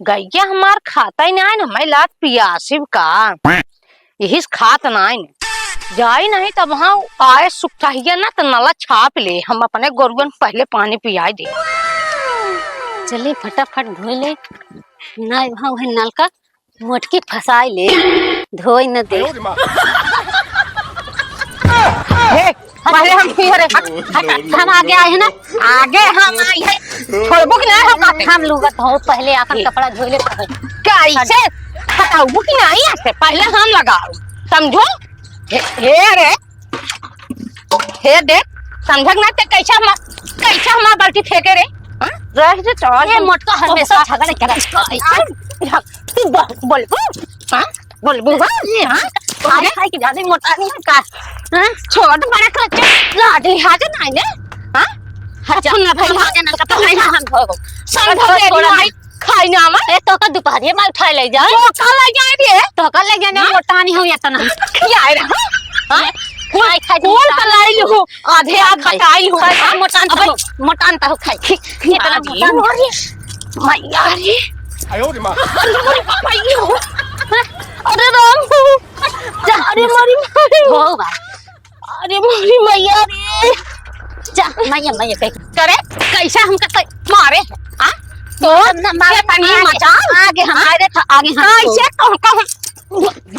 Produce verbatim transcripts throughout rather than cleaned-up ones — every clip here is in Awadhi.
गइया हमार खाता ही नाहीं न, हमें लात पियासिब का? यही से खात नाहीं न। जाई नहीं तब हाँ आए सुखटहिया ना त नला छाप ले, हम अपने गोरुअन पहले पानी पियाई दे। चली फटाफट धोई ले, ना वहाँ वही नलका मोटकी फंसाई ले, धोई न दे। हे, पहले हम पी रे, हट, हट, हट, हम आगे आए हैं ना, आगे हम आए हैं, छोड़बो कि नहीं हम कहते? हम लुगत हो, पहले अपन कपड़ा धोई ले, पहले। कैसे? हटाऊ कि नहीं ऐसे? पहले हम लगाओ, समझो? हे, हे रे, हे देख, समझक ना ते कैसे हमार, कैसे हमार बाल्टी फेंके रे? हाँ? रह जे तो ये मोटका हमेशा झगड़े करे। तू ब-, बोलबू? हाँ? बोलबू, हाँ? ये, हाँ? खाए, खाए के ज्यादा मोटा नहीं है का? हाँ? छोट बड़ा करके लाड लिहाज नहीं ने? हाँ? अच्छा, ना भाई, ना, ना, ना, ना, हम धोबो। समझो, छोड़ा भाई। खाई ना आवा। ए, तोका दुपहरिया में उठाए ले जाए। तोका ले जाए रे। तोका ले जाए ना, हाँ? मोटानी हो या तना। खियाए रे, हाँ? हाँ? खाई, खाई, कौन मोटानी। पलाई लू? आधे आध खाई, बताई लू। खाई, खाई, मोटान अबे। तो, मोटान तो खाई। इतना मोटान। अरे, मैया रे। आयो रे माँ। अरे, अरे, मैया। अरे राम। जा, अरे, मरी, मरी। हो भाई। अरे मोरी मैया रे। जा, मैया, मैया, कह। करे, कैसे हमका कै-, मारे? आ? तो ना, मारे, ये तनी आगे, मचा। आगे हम, आगे था, आगे हम। कैसे तो हमका हम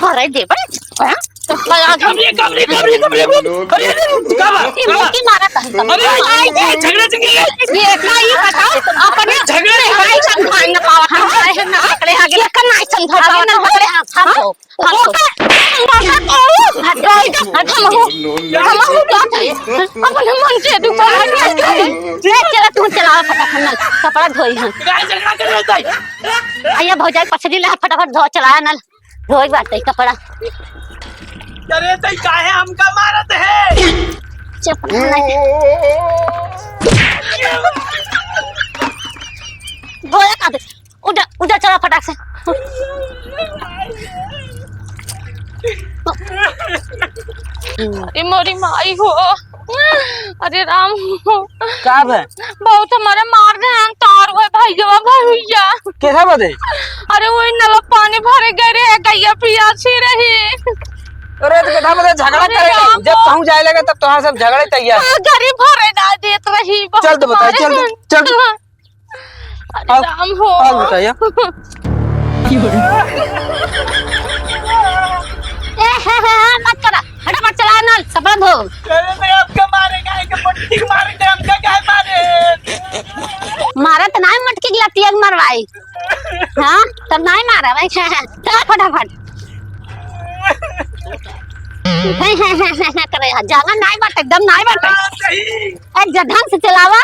भरे देबे? हाँ? तो आगे हम कमरे, कमरे, कमरे, कमरे, कमरे। अरे, अरे, का बात? ये का बात? मोटी मारा था हमका। अरे, अरे, अरे, झगड़ा, झगड़ा। ये का, ये बताओ, अपने झगड़ा, भाई समझा ना पावत, हम आए हैं ना पकड़े, आगे ना समझा पावत, पकड़े, हाँ, हाँ। हमहू, हमहू बात है। अपन मन से दुकान में ले चला, तू चला फटाफट नल, कपड़ा धोई हम। आइए भौजाई, पछली ला फटाफट धो, चला नल, धोई बात है कपड़ा। अरे तई काहे हमका मारत है? चुप रह। धोया का दे। उठा, उठा, चला फटाक से। अरे मोरी माई हो, अरे राम हो। का बे? बहुत हमारे मार दे हैं, तार हुए भैया, भैया। कैसा बदे? अरे वही नल पानी भरे गए रे, गैया पियासी रही। अरे तो बेटा बदे झगड़ा अरे करे, राम जब हो। कहूँ जाए लगे तब तोहार सब झगड़े तैयार। हाँ, गरीब भरे ना देत रही, बहुत चल तो बताई, मारे चल तो, हैं। चल तो। अरे आओ, राम हो। आओ बताइए। ए, हे, हे, हे, मत करा। फटाफट चला नल, सपना धो। अरे मैं आपका मारे, काहे के मटकी मारे, हमका काहे मारे? मारा त नाय मटकी के लतिया के मरवाई। हाँ, तब नाय मारा भाई। चला फटाफट। हे, हे, हे, हे, हे, करे, जाना नाय बाटे, दम नाय बाटे। हाँ, सही। ए, ज-, ढंग से चलावा।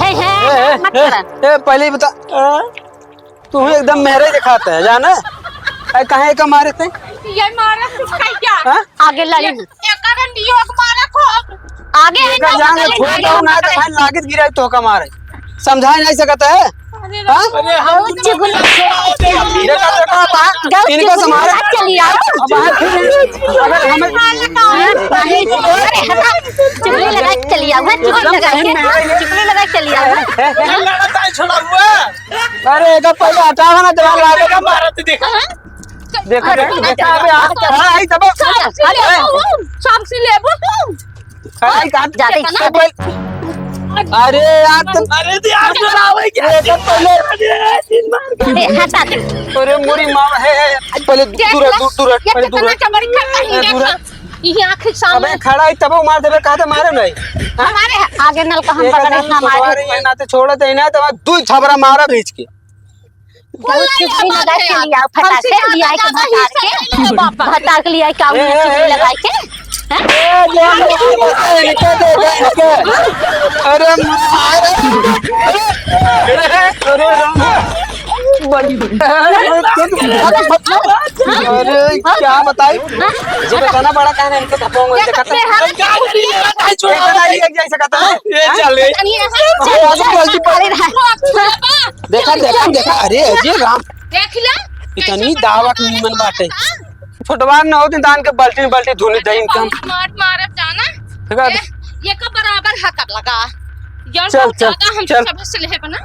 हे, हे, ए, ए, मत ए, करा। ए, पहले ही बता। हाँ? तू ही एकदम मेहरे दिखाता है, जाना? ए, काहे का मारे थे? ये मारा कुछ है क्या? हाँ? आगे लड़ी ये, ना। ये करन दियो, एक मारा को। आगे ये है का ना, जान आगे छोड़ है दो ना, ना। तो भाई लागित गिरा तो का मारे। समझाए नहीं सकता है? अरे हाँ? राम। अरे हम कुछ गुल देखा, देखा, बाहर, गलत इनका गुल संभाल। लगा चली आओ। अब बाहर फिर, अगर हमें अरे हटा, चुगली लगा के चली आओ, हाँ, चुगली लगा के, चुगली लगा के चली आओ। लड़ता है, छोड़ा हुआ। अरे, एका पहले हटावा ना, जवान लागे का मारत देखा। देखा, अरे, देखा, देखा, अबे हाथ चढ़ा है, तब। सांप से लेबो, सांप से लेबो। अरे, कहाँ जाते हैं। अरे, यार, तुम अरे, तो यार, चलावे क्या? अरे, पहले अरे, तीन बार। अरे, हटा दे। अरे, मोरी माँ, हे, हे, पहले देख दूर, ला, दूर, दूर, ये पहले दूर। कितना चमड़ी करता है, ए, दूर। देखा। ये आँख के सामने। अबे, खड़ा है, तब मार देबे, कहाँ से मारे नहीं? हमारे आगे नल का हम एक पकड़े, आदमी हमारे। पकड़वा रही है, ना तो छोड़त है, ना तो दू थबरा मारा भींच के। गलत चुगली लगा के लिया, फटाक से लिया के भतार के, भतार के लिया के, ए, ए, चुगली ए, लगा के, हैं? ए, ले, ले, ले, इनके दे दे, इनके। अरे, मार। अरे, राम। अरे, क्या बताई? जब इतना बड़ा कहना, इनको धपाऊंगा, ये इनसे कहता है। ये क्या करिए? ये क्या करिए? जैसे कहता है। ये चले। चलिए, हाँ, अरे, आज चलिए, गलती पर चलिए, हाँ। देखा, देखा, देखा, अरे, अजय राम। देख लिया? इतनी कैसे दावत बता नीमन बाटे। फुटवार न होती, दान के बाल्टी में बाल्टी धुनी दे इनकम। मार, मार, अब जाना। देखा? ये, ये का बराबर हक लगा। यार, चल, बहुत चल, ज्यादा हम चल। सब हंस ले बना।